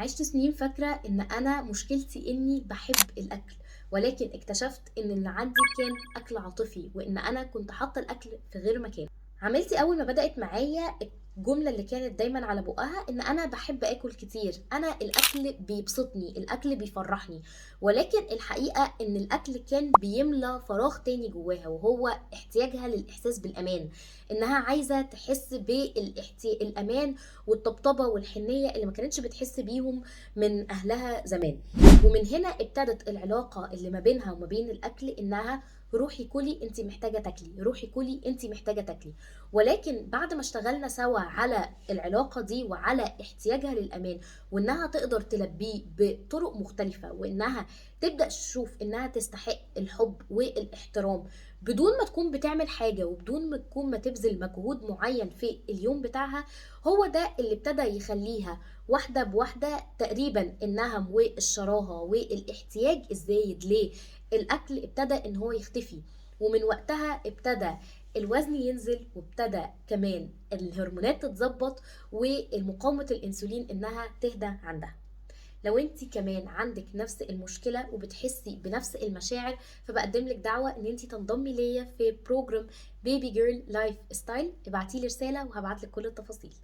عشت سنين فاكرة إن أنا مشكلتي إني بحب الأكل، ولكن اكتشفت إن اللي عندي كان أكل عاطفي، وإن أنا كنت حاطة الأكل في غير مكانه. عميلتي أول ما بدأت معايا الجملة اللي كانت دايما على بقها إن أنا بحب آكل كتير، أنا الأكل بيبسطني، الأكل بيفرحني. ولكن الحقيقة إن الأكل كان بيملى فراغ تاني جواها، وهو احتياجها للإحساس بالأمان، إنها عايزة تحس بالأمان والطبطبة والحنية اللي ما كانتش بتحس بيهم من أهلها زمان. ومن هنا ابتدت العلاقة اللي ما بينها وما بين الأكل، إنها روحي كلي انت محتاجة تاكلي، روحي كلي انت محتاجة تاكلي. ولكن بعد ما اشتغلنا سوا على العلاقة دي وعلى احتياجها للأمان، وإنها تقدر تلبيه بطرق مختلفة، وإنها تبدأ تشوف إنها تستحق الحب والاحترام بدون ما تكون بتعمل حاجة وبدون ما تكون ما تبذل مجهود معين في اليوم بتاعها، هو ده اللي ابتدى يخليها واحدة بواحدة تقريبا النهم والشراهة والاحتياج الزايد للأكل ابتدى إن هو يختفي. ومن وقتها ابتدى الوزن ينزل، وابتدى كمان الهرمونات تتظبط، والمقاومة الانسولين انها تهدى عندها. لو انت كمان عندك نفس المشكلة وبتحسي بنفس المشاعر، فبقدم لك دعوة ان انت تنضمي ليا في program Baby Girl Lifestyle. ابعتيلي رسالة وهبعتلك كل التفاصيل.